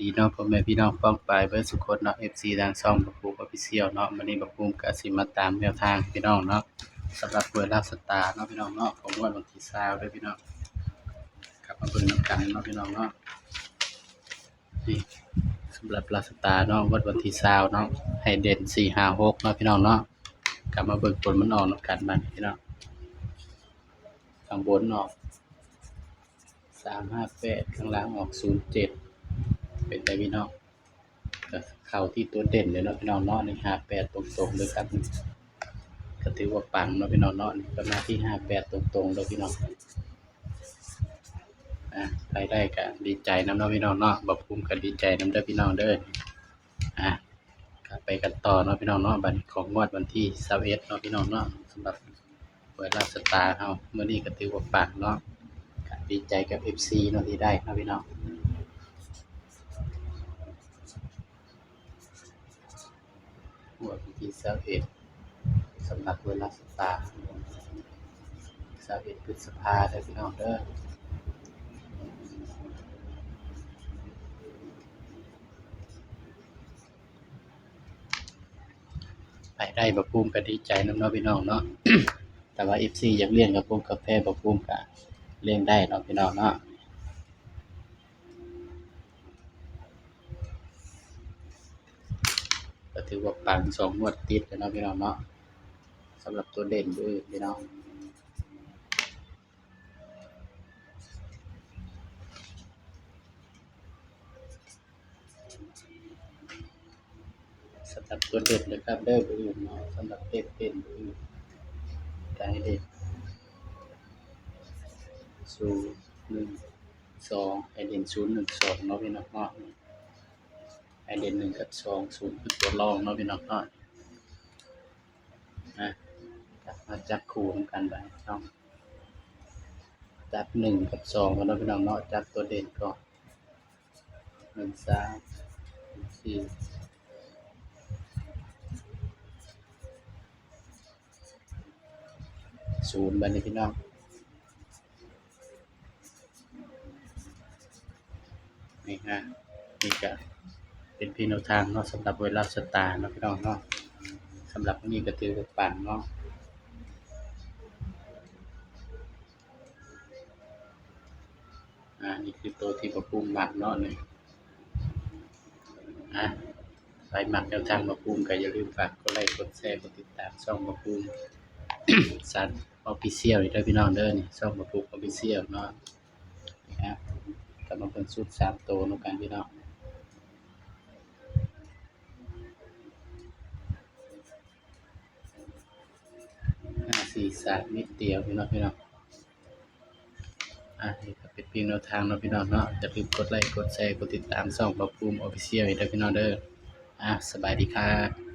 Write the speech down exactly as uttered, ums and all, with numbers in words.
ดีเนาะ พ่อแม่พี่น้องป้องปายเบิดสุคนเนาะ เอฟซี ทางช่องบ่าวภูมิ Official เนาะ มื้อนี้บ่าวภูมิก็สิมาตามแนวทางให้พี่น้องเนาะ สำหรับหวยลาวสตาร์เนาะพี่น้องเนาะ ของงวดวันที่ซาวเด้อพี่น้อง กลับมาเบิ่งนำกันเนาะพี่น้องเนาะ นี่ สำหรับลาวสตาร์เนาะ งวดวันที่ซาวเนาะ ให้เด่นสี่ห้าหกเนาะพี่น้องเนาะ กลับมาเบิ่งผลมันออกนำกันบัดนี้พี่น้อง ข้างบนออก สามห้าแปด ข้างล่างออก ศูนย์เจ็ด เป็นไงพี่น้อง ก็เข้าที่ตัวเด่นเลยเนาะพี่น้องเนาะ นี่ ห้าแปด ตรงๆเลยครับ ก็ถือว่าปังเนาะพี่น้องเนาะ นี่ก็มาที่ ห้าแปด ตรงๆเลยพี่น้อง อ่ะ ใครได้ก็ดีใจนำเนาะพี่น้องเนาะ บ่าวภูมิก็ดีใจนำเด้อพี่น้องเด้อ อ่ะ ก็ไปกันต่อเนาะพี่น้องเนาะ บัดนี้ของงวดวันที่ซาวเอ็ดเนาะพี่น้องเนาะ สำหรับหวยลาวสตาร์เฮา มื้อนี้ก็ถือว่าปังเนาะ ก็ดีใจกับ เอฟซี เนาะที่ได้เนาะพี่น้อง งวดวันที่ซาวเอ็ด สำหรับหวยลาวสตาร์ ซาวเอ็ด พฤษภาเด้อพี่น้องเด้อ ไปได้บ่าวภูมิก็ดีใจนำเนาะพี่น้องเนาะ แต่ว่า เอฟซี อยากเล่นกับพวกกาแฟบ่าวภูมิก็เล่นได้เนาะพี่น้องเนาะ ก็ถือว่าปังสองงวดติดแล้วเนาะพี่น้องเนาะ สำหรับตัวเด่นเด้อพี่น้อง สำหรับตัวเด่นนะครับเด้อ บ่าวภูมิเนาะ สำหรับเลขเด่นบ่าวภูมิ ก็ให้เด่น ศูนย์หนึ่งสอง ให้เด่น ศูนย์หนึ่งสอง เนาะพี่น้องเนาะ ให้เด่น หนึ่ง กับ สอง ศูนย์ คือตัวรองเนาะพี่น้องเนาะ นะ จับมาจับคู่นำกันไปเนาะ จับ หนึ่ง กับ สอง กันเนาะพี่น้องเนาะ จับตัวเด่นก่อน หนึ่ง สาม สี่ ศูนย์ บัดนี้พี่น้อง นี่ฮะ นี่ก็เป็นเพียงแนวทางเนาะ สำหรับหวยลาวสตาร์เนาะพี่น้องเนาะ สำหรับมื้อนี้ก็ถือว่าปังเนาะ อ่า นี่คือตัวที่บ่าวภูมิมักเนาะนี่ อ่ะ ใครมักแนวทางบ่าวภูมิก็อย่าลืมฝากกดไลค์ กดแชร์ กดติดตามช่องบ่าวภูมิ สาร Official อีกเด้อพี่น้องเด้อ นี่ ช่องบ่าวภูมิ Official เนาะ นี่ฮะ ก็มาเบิ่งชุดสามตัวนำกันพี่น้อง ห้าสี่สาม นิดเดียวพี่น้อง พี่น้อง อ่ะ นี่ก็เป็นเพียงแนวทางเนาะพี่น้องเนาะ อย่าลืมกดไลค์ กดแชร์ กดติดตามช่องบ่าวภูมิ Official อีกเด้อพี่น้องเด้อ อ่ะ สบายดีครับ